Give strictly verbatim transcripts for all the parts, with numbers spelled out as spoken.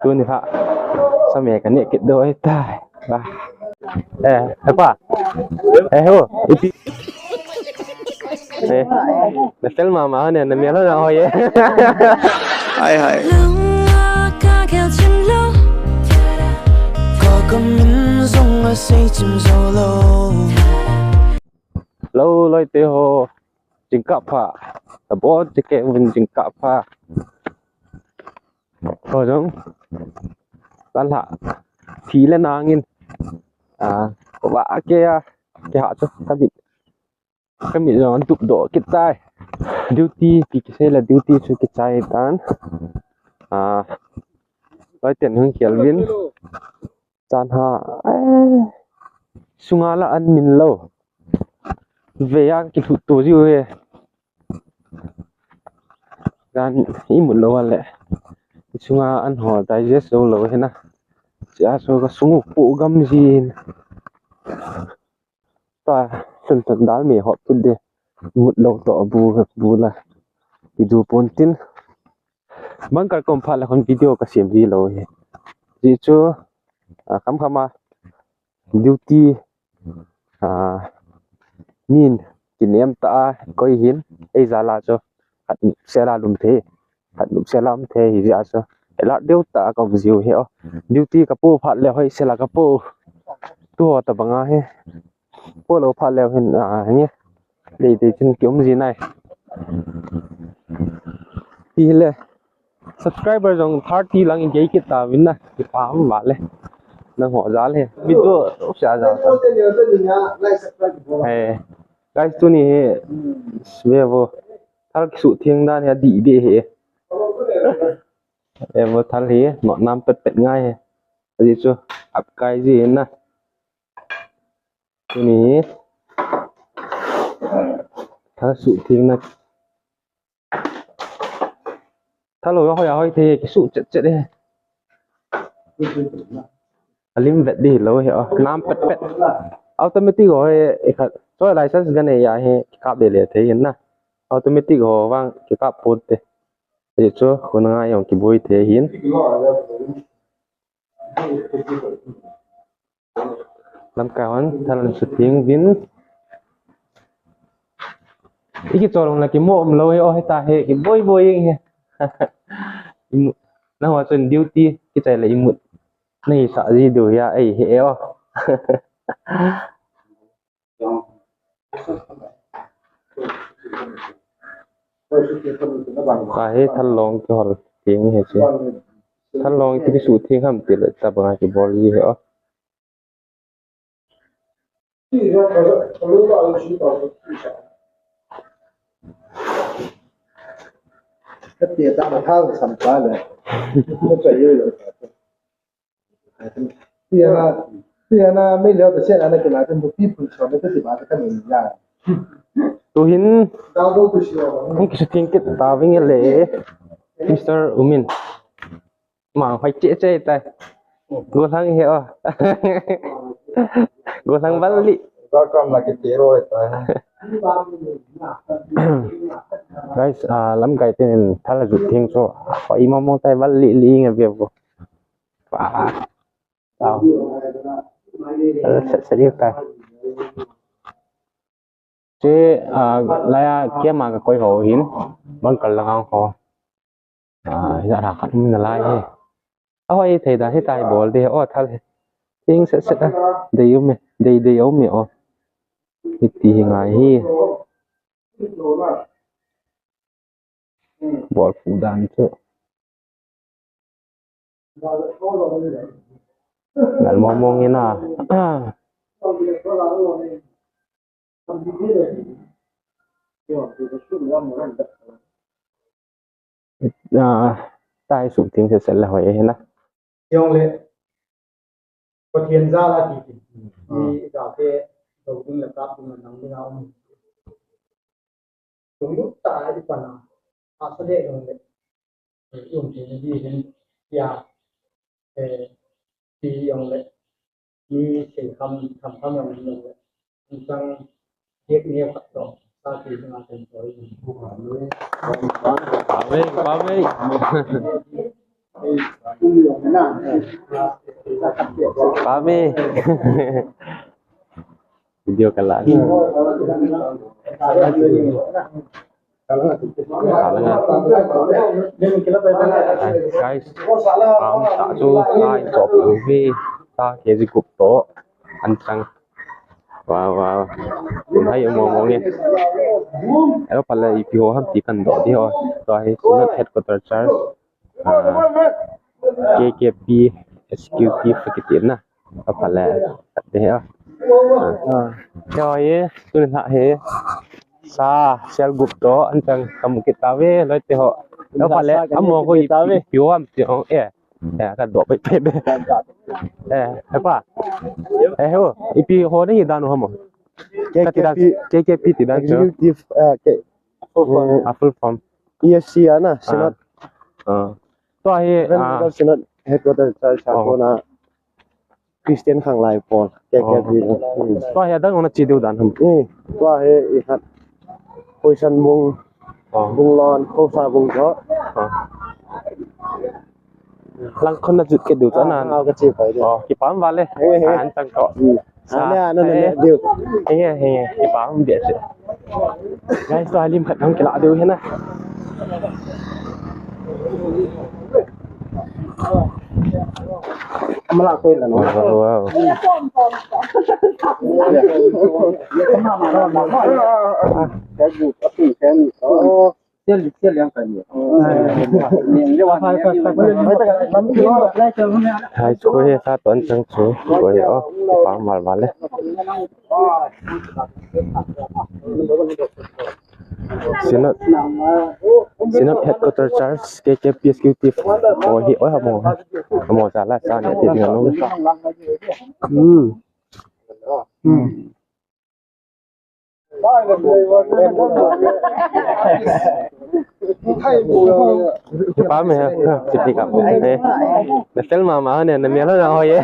Tuni kha. Sa me ka ne kit do ai tai. Ba. Eh, eh, pa. Eh, ho. Ipi. Eh. Na tel mama ho ne, na mi lo na ho ye. Hai, hai. Lung a ka khel chim lo. Ka ka min zong a sei chim zo lo. Lo loi te ho. Jingkah pha. Tabon te ke un jingkah pha. Ko jong. Kan ha. Thi le nang in. A, ko ba ke a. Ke ha chu. Ka mit. Ka mit jong an tup do kit tai. Duty, ti kisei la duty chu kichai tan. A, loi ten hung khel vin. Chan ha, eh, sunga la an min lo. Ve a kilut to jiu ve. Jan imut lo a le. Sunga an ho digest lo lo hina. Chia so ka sungu pu gam jin. Ta sun tan dal me hop kit de. Mut lo to bu bu la. Ki du pon tin. Bangkal kom pha la kon video ka sem ji lo he. Ji chu, a, kam kam a duty, a, min kinem ta a koi hin ei jala chu. Hat sela lum the. Hat lum sela um the hi ja chu. Ela deu ta ka um jiu he o. Duty ka po phat le hoi sela ka po. Tu ho ta banga he. Po lo phat le hin, a, nge. Dei dei chin ki um ji nai. Ti le. Subscriber jong thirty lang in gei kit ta vin na. Ki pam va le. Nang ho ja le. Video sha ja. Hey. Guys, tuni hi ve vo. Thal kisu theng dan hi adih beh hi. Ve vo thal hi, no nam pet pet ngai hi. Ajeh chu, ap kai ji na. Tuni hi. Thal su theng na. Thal lo hoi a hoi thei, kisu chet chet hi. Alim vet di lo hi, oh, nam pet pet. Automatic ho hi, i khat, choi license ga nei a hi, kikap de le thei hin na. Automatic ho vang, kikap pon te. Ajeh chu, khun ngai jong kiboi thei hin. Lamkai hon, thal an su theng vin. I kichol hung la kimo um lo hi, oh, hi ta hi, kiboi boi jeng hi. Imu-, nangho chun duty, kichai le imut. Nei sa ji du hi a, ei hi e, oh. Ka hi thal long kihol theng hi chu. Thal long ti kisu theng ham ti le tabang a kibol ji hi o. Ka ti ta ma thal sam ta le. Ka chai yo yo. Tia na, tia na, mi leo ta sia na, na kila, kan bu pi pun so, na ka ti ba, ka ni ya. Tu hin, da do tu si lo. Hung kisu theng kit ta ving le, Mister Umin. Ma, hoi che che ta. Gollhang hi o. Gollhang bal li. Ba kam la ke te ro ta. Guys, ah, lamkai ten thal ju theng so. Hoi ma mo tai bal li li nge ve vo. Wow. Wow. Set, set, set, set. Che, ah, laiya, kema ka koi ho hin, bang kal lang ho. Ah, hijat ha khat um nalai hi. A hoi thei da, hitai bol de, o thal hi. Theng set set a. Dei um e, dei, dei um e, o. Hiti hi ngai hi. Bol fu dan chu. Nal mong mong ina. Ah, tai su ting se sel la hoi e na. Yong le. Pathian jal a ti ti. Hmm. Ni ka te, do ding la ka ding la nang ding a um. Dong dong ta i pan a. A sa le dong le. I um ti ni di hin. Ya. Eh, ti yong le. Ni sei kham, kham kham yong le. Ni chang, dek ni khat dong. Sa ti ni ma ten to i. Pawei, pawei. Kami. Video ka la. Ka la nga. Guys, pam ta chu ka in chop uve. Ta K G gup to. An chang. Wow, wow. Hai mo mo nge. Ero pale ipi ho ham ti kan do di ho. To hai Synod headquarter church. Ah, K K P executive kiti na. Apale. Te ha. Ah. Te ho ye, tun ha he. Sa, cell group to, an chang kamu kit tave, loi te ho. Ero pale, amo ko ipi ho ham ti ho. Eh. Eh, ka do pe pe be. Eh, eh pa. Eh, ho, ipi ho ni dan ho mo. K K P. Ka ti dan, K K P ti dan chu. Executive, eh, K-, eh, a full form. E S C ana, Synod. Ah. To hi, ah. Synod headquarter church a kona Christian Khanglai Pawl, K K P. Hmm. To hi adang ona chi diu dan ham. Hmm. To hi i khat. Khoisan bung, bung lon, khosa bung to. Lang khon na jut ke diu cha nan. Ah, ka chi pai de. Oh, kipam vale. He, he. An tang to. Hmm. Sa, ne, ne, ne, ne, diu. He, he, he, kipam dia se. Guys, to halim khat hang kila diu he na. Amala ko ila no. Wow, wow. Hai, chu he sa ton chang chu. Ko he, oh, pam mal mal le. Synod, Synod headquarter church, K K P executive. Oh, hi, oh, hamo. Hamo sa la sa ne ti ding lo. Hmm. Hmm. Kipam e, ha, siti kam. Eh, na sel mama ne, na mialo na ho ye.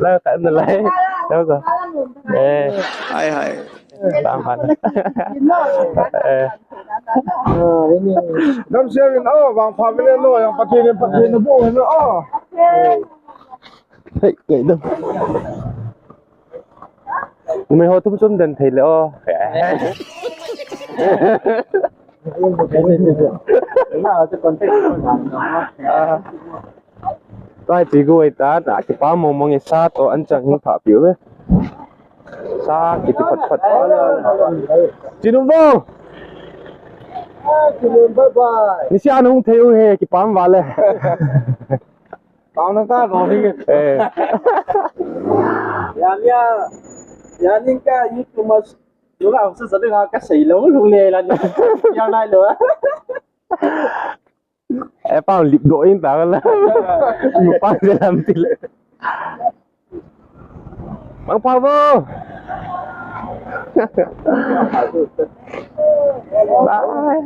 La ka na lai. Lo ko. Eh. Hai, hai. Pam, pam. Eh. Dam siamin, oh, bang family lo, yang Pathen, Pathen na bu, oh. Hei, ngai dam. Numei ho tum tum den thei le o. Tua chi gu ai ta, ta kipam mong mong e, sa to an chang hing pha piu ve. Sa kiti phat phat. Chinum vo. Bye bye. Nisi an hung thei u he, kipam vale. Tao na ta ko hi. Eh. Ya, ya. Ya, ning ka YouTube mas. Lu ka sa sa de ka, ka sei lo, lu le la. Ya nai lo. Eh, pa lip do in ta la. Mu pa de lam til. Mang pa vo. Bye.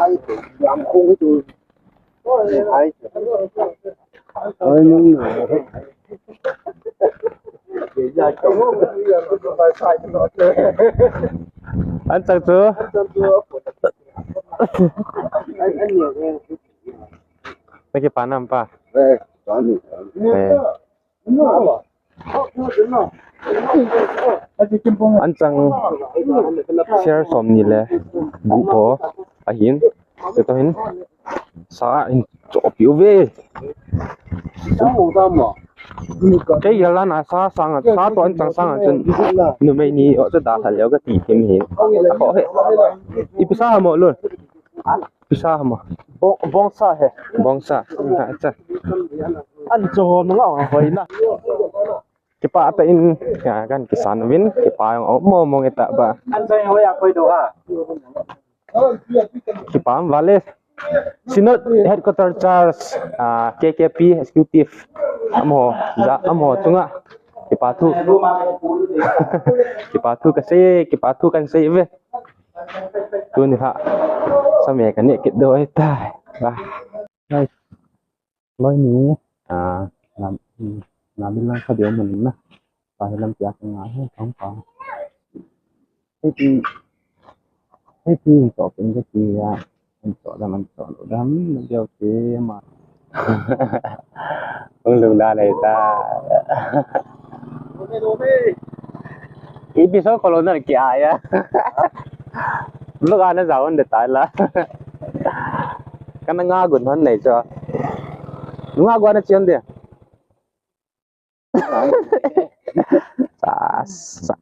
Ai, tu. Ai, nung na. An chang chu. An, an ni. Naki pa nam pa. Eh, pa ni. Eh. An chang share som ni le gu ho ahin. Te to hin sa in cho piu ve. Kei ya la na sa sang, sa to an chang sang chun numei ni o cha da la leo ka ti them hin. A ho he. Ipi sa mo lo. Pisa hama. Bong, bong sa he. Bong sa. Acha. An cho ho nung a hoi na. Kipa ta in, ya, kan kisan vin, kipa jong o mo mo ngeta ba. An cho ho ya koi do a. Kipa vale. Synod Headquarter Church, ah, K K P Executive. Amo, ja, amo chunga. Kipa thu. Kipa thu kasei, kipa thu kan sei ve. Tuni ha. Sa me ka ne kit do ai tai. Ba. Hai. Loi ni. Ah, nam, nam lang kha deu mun na. Pa hi lam pia ka nga he, thong pa. Hei pi. Hei pi to pin ka ti ya. An cho dam, an cho dam, na diau ke ma. Hung lung da nei ta. Episode ko lo na ke aya. Vlog ana jaun de tai la. Kana nga gun hon nei cho. Nga gun na chian de. Sa, sa.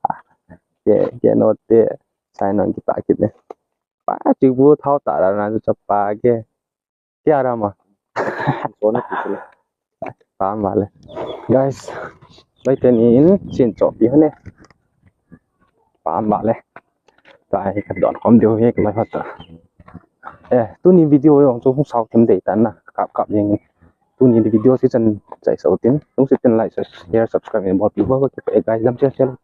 Ke, ke no te. Sai non kita kit ne. Pa, chu bu thau ta ra na chu pa ke. Ke ara ma. Cho na ki le. Pa ma le. Guys, bai te ni in chin cho pi ne. Pa ma le. Tai ka don khom diu he ka mai hot ta. Eh, tuni video jong chu hung sao them dei tan na. Kap kap jeng. Tuni video si chan chai sao tin. Tung si tin like, share, subscribe, and bol pi ho ke guys, dam share share.